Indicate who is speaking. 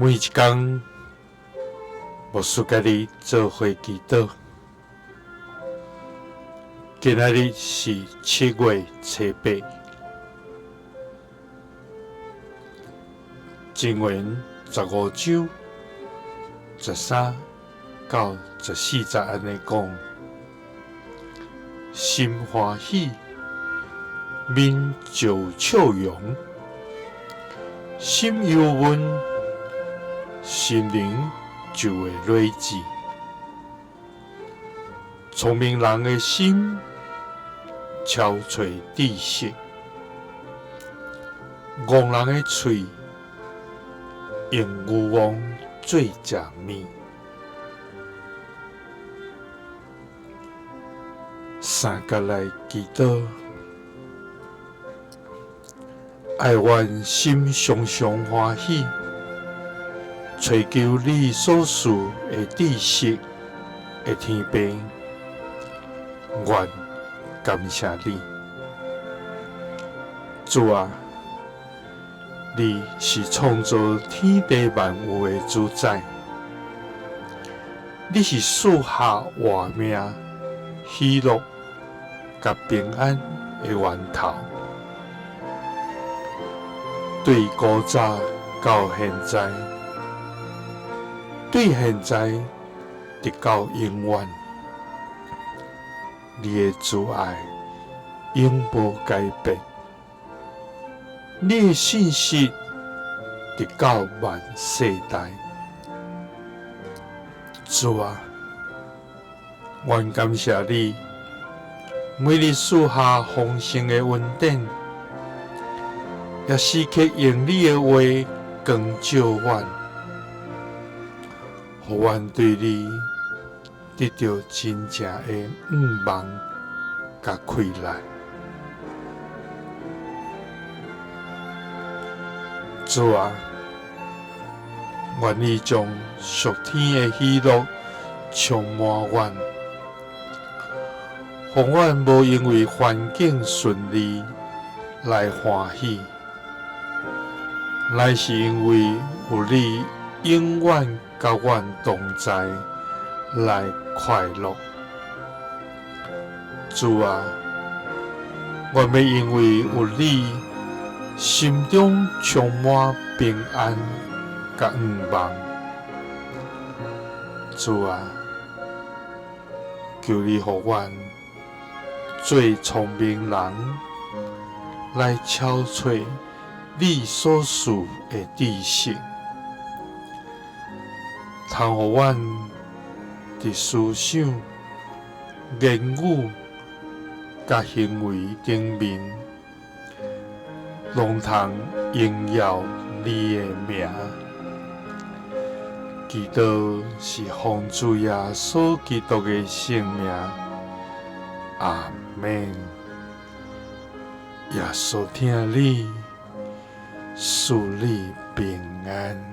Speaker 1: 每一工，牧師佮你做伙祈禱。今仔日是7月初8，經文15章13到14節按呢講：心歡喜，面就有笑容；心憂悶，心靈就會睿智。聰明人的心巧揣知識，戇人的喙用愚妄做食物。三角來祈禱，愛阮心常常歡喜，揣求你所賜的知識的天父，願感謝你，主啊，你是創造天地萬有的主宰，你是賜下活命、喜樂佮平安的源頭。對古早到現在，對現在直到永遠，你的慈愛永無改變，你的信實直到萬世代。主啊，阮感謝你，每日賜下豐盛的恩典，也時刻用你的話光照阮，予阮對你得著真正的向望佮氣力。主啊，願你將屬天的喜樂充滿阮，予阮無因為環境順利來歡喜，乃是因為有你永遠佮阮同在來快樂。主啊，阮欲因為有你，心中充滿平安佮向望。主啊，求你予阮做聰明人，來巧揣你所賜的知識，通予阮佇思想、言語佮行為頂面，攏通榮耀你的名。祈禱是奉主耶穌基督的聖名，阿們。耶穌疼你，賜你平安。